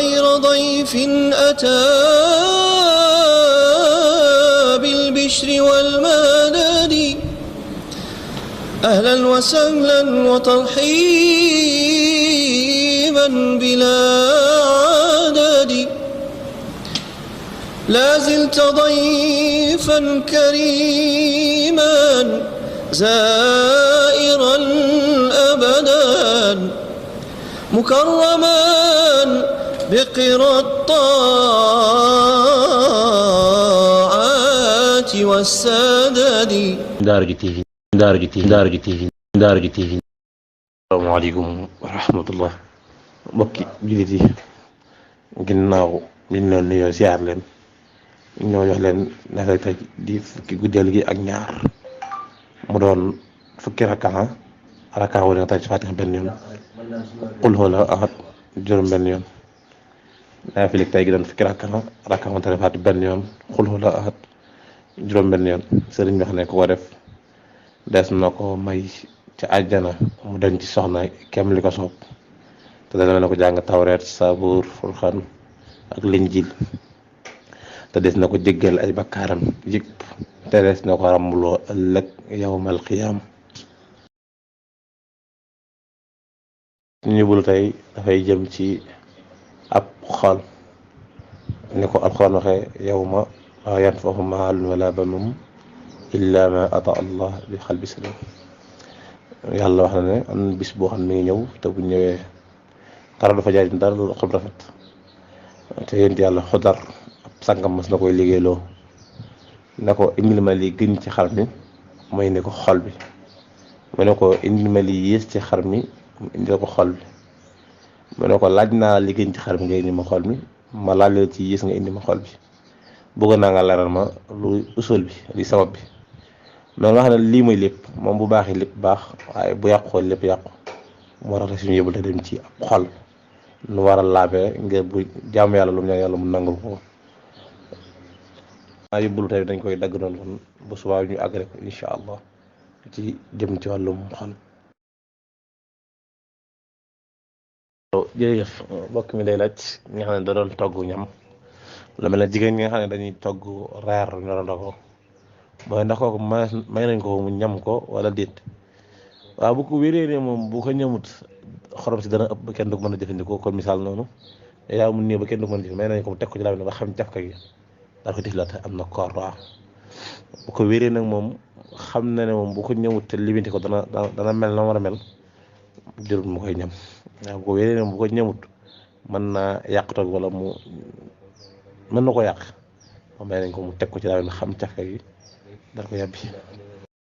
غير ضيف أتى بالبشر والمدد أهلا وسهلا وترحيبا بلا عدد لا زلت ضيفا كريما زائرا أبدا مكرما بقرى الطاعات والسدد. Daara J TV. Asalaamaaleykum wa rahmatullah mbokki jullit yi ginnaaw biñ leen nuyoo siyaar leen ñoo jox leen naka tey di fukki guddeel gi ak ñaar mu doon fukki rakkaa wala nga tari ci Faatiha benn yoon qul huwa ahad juróom benn yoon naafila tey gi doon fukki rakkaa nga tari Faatiha benn yoon qul huwa ahad juróom benn yoon sëriñ bi wax ne ko def des na ko may ci àjjana mu dañ ci soxna kem li ko soob te dana na ko jàng tawreet sabuur furxaan ak linjiil te des na ko jéggal ay bakkaaram yëpp te des na ko ràmbuloo ëllëg yawmal qiyaam. ñu bulu tey dafay jëm ci ab xol ni ko alxuraan waxee yawma laa yanfa'u maalun wala banuun illa ma ata allah bi qalbi salim. yàlla wax na ne am na bis boo xam ne mi ngi ñëw te bu ñëwee dara dafa jaay dara lu xol rafet te yéen yàlla Xudar ab sangam mas na koy liggéeyloo ne ko indil ma li gën ci xar mi mooy ne ko xol bi mu ne ko indil ma li yées ci xar mi mu indil ko xol bi mu ne ko laaj naa li gën ci xar mi nga indi ma xol mi ma laaj la ci yées nga indi ma xol bi bëgg naa nga leeral ma lu usul bi li sabab bi. noonu nga xam ne lii mooy lépp moom bu baaxee lépp baax waaye bu yàqoo lépp yàqu moo tax suñu yóbbul te dem ci ab xol nu war a laabee ngir bu jaamu yàlla lu mu ñaan yàlla mu nangul ko. maa yóbbul tey dañ koy dagg noonu kon bu subaa ñu àggale ko incha allah ci jëm ci wàllum xol. jërëjëf mbokk mi day laaj ñi nga xam ne da doon togg ñam lu mel ne jigéen ñi nga xam ne dañuy togg reer ñu doon ko mooy ndax kooku may nañ ko mu ñam ko wala déet. waaw bu ko wéree ne moom bu ko ñamut xorom si dana ëpp ba kenn du ko mën a jëfandikoo kon misaal noonu yaa mu néew ba kenn du ko mën a jëf may nañ ko mu teg ko ci laa ba xam jafka gi daal ko tiflaat am na koor waaw bu ko wéree nag moom xam na ne moom bu ko ñamut te limité ko dana mel na war a mel jërul mu koy ñam. waaw bu ko wéree ne moom bu ko ñamut mën naa yàq toog wala mu mën na ko yàq may nañ ko mu teg ko ci laa ba xam jafka gi dal ko yàbbi.